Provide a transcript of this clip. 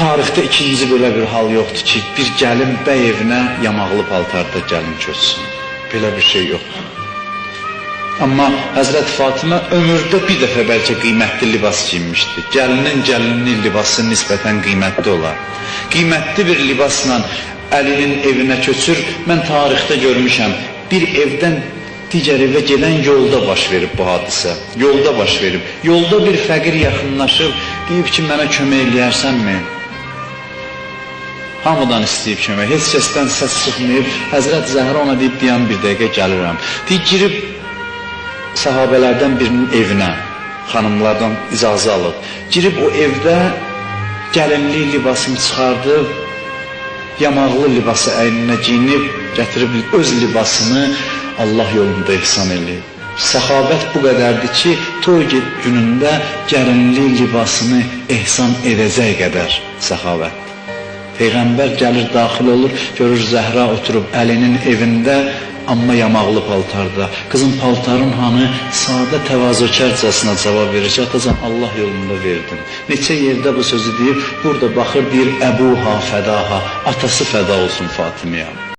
Tarixdə ikinci belə bir hal yoxdur ki, bir gəlin bəy evinə yamaqlı paltarda gəlin köçsün. Belə bir şey yoxdur. Amma Həzrət Fatimə ömürdə bir dəfə bəlkə qiymətli libas giyinmişdi. Gəlinin gəlinlik libası nisbətən qiymətli olar. Qiymətli bir libasla Əlinin evinə köçür. Mən tarixdə görmüşəm, bir evdən digər evə gedən yolda baş verib bu hadisə. Yolda baş verib. Yolda bir fəqir yaxınlaşıb, deyib ki, mənə kömək eləyərsənmi? Hamıdan istəyib kömək, heç kəsdən səs çıxmayıb. Həzrət Zəhra ona deyib, dayan bir dəqiqə gəlirəm. Deyib, girib sahabələrdən birinin evinə, xanımlardan icazə alıb. Girib o evdə gəlinlik libasını çıxardıb, yamaqlı libası əyninə giyinib, gətirib öz libasını Allah yolunda ehsan eləyib. Səxavət bu qədərdir ki, toy günündə gəlinlik libasını ehsan edəcək qədər səxavətdir. Peyğəmbər gəlir, daxil olur, görür Zəhra oturub Əlinin evində, amma yamaqlı paltarda. Qızın paltarın hanı? Sadə təvazökarcasına cavab verir ki, atacan Allah yolunda verdim. Neçə yerdə bu sözü deyib, burada baxır, deyir, Əbuha fədaha, atası fəda olsun Fatimiyə.